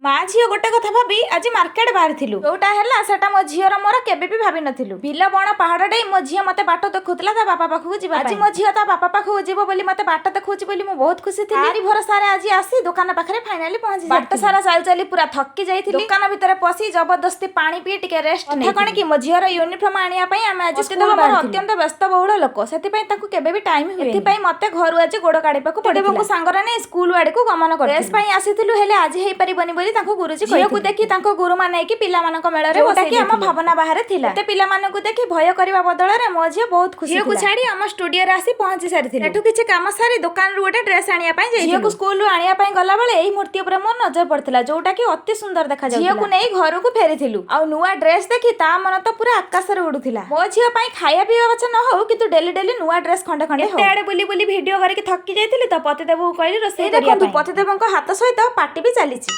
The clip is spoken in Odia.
ମା ଝିଅ ଗୋଟେ କଥା ଭାବି ଆଜି ମାର୍କେଟ ବାହାରିଥିଲୁ। ଯୋଉଟା ହେଲା, ସେଟା ମୋ ଝିଅର ମୋର କେବେ ବି ଭାବି ନଥିଲୁ। ବିଲ, ବଣ, ପାହାଡ ଡେଇଁ ମୋ ଝିଅ ମତେ ବାଟ ଦେଖୁଥିଲା ତା ବାପା ପାଖକୁ ଯିବା। ଆଜି ମୋ ଝିଅ ତା ବାପା ପାଖକୁ ଯିବ ବୋଲି ମତେ ବାଟ ଦେଖଉଛି ବୋଲି ମୁଁ ବହୁତ ଖୁସି ଥିଲି। ତାରି ଭରସାରେ ଆଜି ଆସି ଦୋକାନ ପାଖରେ ଫାଇନାଲି ପହଞ୍ଚି, ବାଟ ସାରା ଚାଲି ଚାଲି ପୁରା ଥକି ଯାଇଥିଲି। ଦୋକାନ ଭିତରେ ପଶି ଜବରଦସ୍ତି ପାଣି ପିଇ ଟିକେ ରେଷ୍ଟ। କଥା କଣ କି, ମୋ ଝିଅର ୟୁନିଫର୍ମ ଆଣିବା ପାଇଁ ଆମେ ଆଜି ସ୍କୁଲ ବାହାରିଥିଲୁ। ଅତ୍ୟନ୍ତ ବ୍ୟସ୍ତବହୁଳ ଲୋକ, ସେଥିପାଇଁ ତାଙ୍କୁ କେବେ ବି ଟାଇମ ହୁଏ। ଏଥିପାଇଁ ମତେ ଘରୁ ଆଜି ଗୋଡ କାଢିବାକୁ ପଡିଥିଲା। ସାଙ୍ଗରେ ନେଇ ସ୍କୁଲ ଆଡକୁ ଗମନ କରି ଡ୍ରେସ୍ ପାଇଁ ଆସିଥିଲୁ, ହେଲେ ଆଜି ହେଇପାରିବନି ବୋଲି ତାଙ୍କୁ ଗୁରୁଜୀ। ଝିଅକୁ ଦେଖି ତାଙ୍କ ଗୁରୁମା ନେଇକି ପିଲାମାନଙ୍କ ମେଳରେ ବସେଇ, ଆମ ଭାବନା ବାହାରେ ଥିଲା। ଏତେ ପିଲାମାନଙ୍କୁ ଦେଖି ଭୟ କରିବା ବଦଳରେ ମୋ ଝିଅ ବହୁତ ଖୁସି। ଝିଅକୁ ଛାଡି ଆମ ଷ୍ଟୁଡିଓରେ ଆସି ପହଞ୍ଚି ସାରିଥିଲି। ଏଠୁ କିଛି କାମ ସାରି ଦୋକାନରୁ ଗୋଟେ ଡ୍ରେସ୍ ଆଣିବା ପାଇଁ ଯାଇଥିଲି। ଝିଅକୁ ସ୍କୁଲରୁ ଆଣିବା ପାଇଁ ଗଲାବେଳେ ଏଇ ମୂର୍ତ୍ତି ଉପରେ ମୋର ନଜର ପଡିଥିଲା, ଯୋଉଟା କି ଅତି ସୁନ୍ଦର ଦେଖାଯାଉଥିଲା। ଝିଅକୁ ନେଇ ଘରକୁ ଫେରିଥିଲୁ ଆଉ ନୂଆ ଡ୍ରେସ୍ ଦେଖି ତା ମନ ତ ପୁରା ଆକାଶରେ ଉଡୁଥିଲା। ମୋ ଝିଅ ପାଇଁ ଖାଇବା ପିଇବା ପଛେ ନ ହଉ, କିନ୍ତୁ ଡେଲି ଡେଲି ନୂଆ ଡ୍ରେସ୍ ଖଣ୍ଡେ ଖଣ୍ଡେ ହଉ। ଏତେ ଆଡେ ବୁଲି ବୁଲି ଭିଡିଓ କରିକି ଥକି ଯାଇଥିଲି ତ ପତିଦେବକୁ କହିଲି ରୋଷେଇ କରିବା ପାଇଁ। ପତିଦେବଙ୍କ ହାତ ସହିତ ପାଟି ବି ଚାଲିଛି।